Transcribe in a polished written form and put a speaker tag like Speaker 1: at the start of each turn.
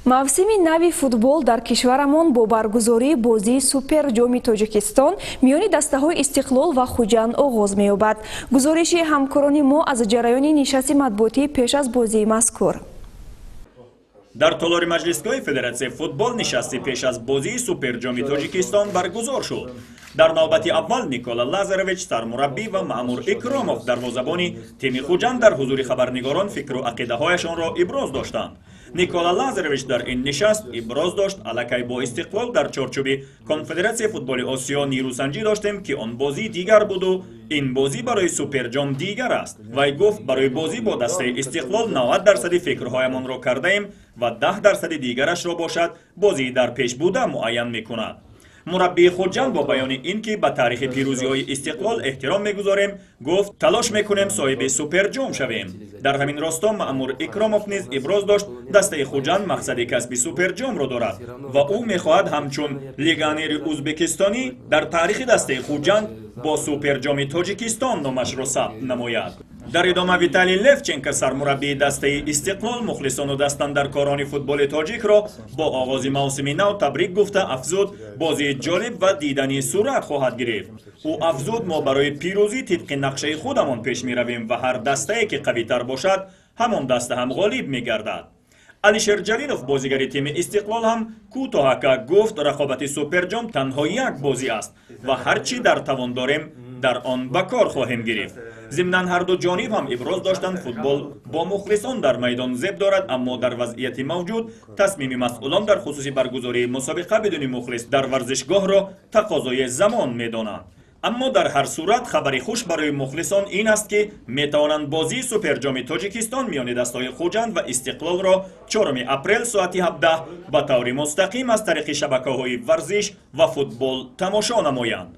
Speaker 1: Мавсими нави футбол дар кишварамон бо баргузории бозии Суперҷоми Тоҷикистон миёни дастаҳои Истиқлол ва Хуҷанд оғоз меёбад. Гузориши ҳамкорони мо аз ҷараёни нишасти матбуотӣ пеш аз бозии мазкур.
Speaker 2: Дар толори маҷлисгоҳи Федератсияи футбол нишасти пеш аз бозии Суперҷоми Тоҷикистон баргузор шуд. Дар навбати аввал Никола Лазаревич, сармураббӣ, ва Маъмур Икромов, дарвозабони тими Хуҷанд, дар ҳузури хабарнигорон фикру ақидаҳояшонро иброз доштанд. Никола Лазаревич дар ин нишаст иброз дошт: «Аллакай бо Истиқлол дар чорчӯби Конфедератсияи футболи Осиё нерӯсанҷӣ доштем, ки он бозӣ дигар буду ин бозӣ барои Суперҷом дигар аст». Вай гуфт: «Барои бозӣ бо дастаи Истиқлол 90 дарсади фикрҳоямонро кардаем ва 10 дарсади дигарашро бошад, бозии дар пеш буда муайян мекунад». Мураббии Хуҷанд бо баёни ин ки ба таърихи пирӯзиҳои Истиқлол эҳтиром мегузорем, гуфт: «Талош мекунем соҳиби Суперҷом шавем». Дар ҳамин росто Маъмур Икромов низ иброз дошт: дастаи Хуҷанд мақсади касби Суперҷомро дорад ва ӯ мехоҳад ҳамчун легионери ӯзбекистонӣ дар таърихи дастаи Хуҷанд бо Суперҷоми Тоҷикистон номашро сабт намояд. Дар идома Виталий Левченко, сармураббии дастаи Истиқлол, мухлисону дастандаркорони футболи тоҷикро бо оғози мавсими нав табрик гуфта, афзуд: бозии ҷолиб ва диданӣ сурат хоҳад гирифт. Ӯ афзуд: «Мо барои пирӯзӣ тибқи нақшаи худамон пеш меравем ва ҳар дастае ки қавитар бошад, ҳамон даста ҳам ғолиб мегардад». Алишер Ҷалилов, бозигари тими Истиқлол, ҳам кӯтоҳака гуфт: «Рақобати Суперҷом танҳо як бозӣ аст ва ҳар чӣ дар тавон дорем, дар он ба кор хоҳем гирифт». Зимнан, ҳарду ҷониб ҳам иброз доштанд, футбол бо мухлисон дар майдон зеб дорад, аммо дар вазъияти мавҷуд тасмими масъулон дар хусуси баргузории мусобиқа бидуни мухлис дар варзишгоҳро тақозои замон медонанд. Аммо дар ҳар сурат хабари хуш барои мухлисон ин аст, ки метавонанд бозии Суперҷоми Тоҷикистон миёни дастҳои Хуҷанд ва Истиқлолро 4 апрел соати 17 ба таври мустақим аз тариқи шабакаҳои варзиш ва футбол тамошо намоянд.